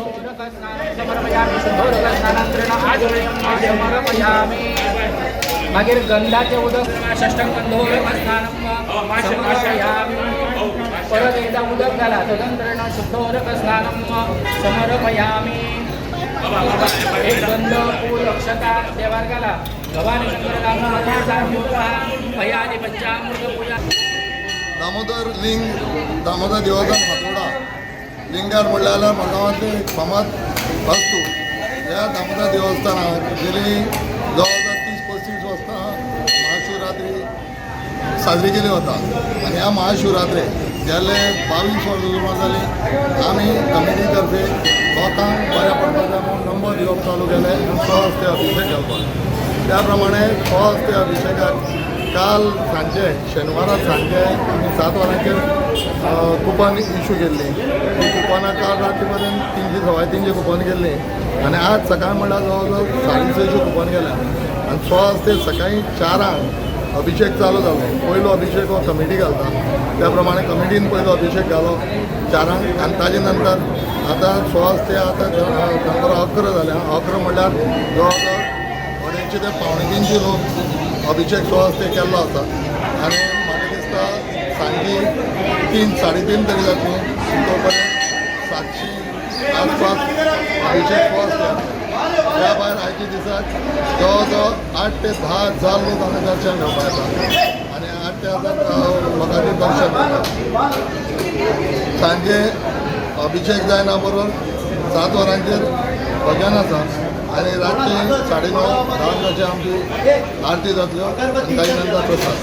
शुद्धोदकस्नानं समर्पयामि. शुद्धोदकस्नानांतरेण आचमनीयं समर्पयामि. मागीर गंधाचें उदक, षष्ठं गंधोदकस्नानं समर्पयामि. परत एकदा उदक घाला. तदंतरेण शुद्धोदकस्नानं समर्पयामि. एक गंध, फूल, अक्षता देवार घाला. भवानी शंकर पयादि पंचामृत पूजा. दामोदर लिंग, दामोदर देवस्थान फातोर्डा. लिंगार म्हणलें जाल्यार मडगांवांतलें एक फामाद वस्तू. ह्या दामोदर देवस्थानाक गेली जवळ जवळ 30-35 वर्सां महाशिवरात्री साजरी केली वता आनी ह्या महाशिवरात्रेक गेले 22 वर्सां सुमार जालीं आमी कमिटी तर्फे लोकांक बऱ्या पडपाचें म्हूण नंबर दिवप चालू केलें आनी स्वहस्ते अभिशेक घालपाक. त्या प्रमाणे स्वहस्ते अभिशेकाक काल सांजे, शेनवारा सांजे आमी 7 वरांचेर कुपन इशू केल्लीं. ती कुपनां काल राती पर्यंत 300, 325 कुपन केल्लीं आनी आज सकाळ म्हणल्यार जवळ जवळ 650 कुपन गेल्या आनी स्वहस्ते सकाळी 4ांक अभिशेक चालू जालो. पयलो अभिशेक हो कमिटी घालता, त्या प्रमाणे कमिटीन पयलो अभिशेक घालो 4ांक आनी ताजे नंतर आतां स्वहस्ते आतां दनपारां 11 जाल्या. 11 म्हणल्यार जवळ जवळ 250 ते 275 लोक अभिशेक स्वहस्ते केल्लो आसा आनी म्हाका दिसता सांजे 3, 3:30 तरी जातली, तो पर्यंत 700 आसपास अभिशेक स्वहस्ते आसा. त्या भायर आयच्या दिसाक जवळ जवळ 8 ते 10 हजार लोक हांगा दर्शन घेवपाक येता आनी 8 ते 1000 लोकांचें दर्शन घेता. सांजे अभिशेक जायना बरोबर 7 वरांचेर भजन आसा आनी रातचे 9:30, 10 अशें आमची आरती जातल्यो आनी ताजे नंतर प्रसाद.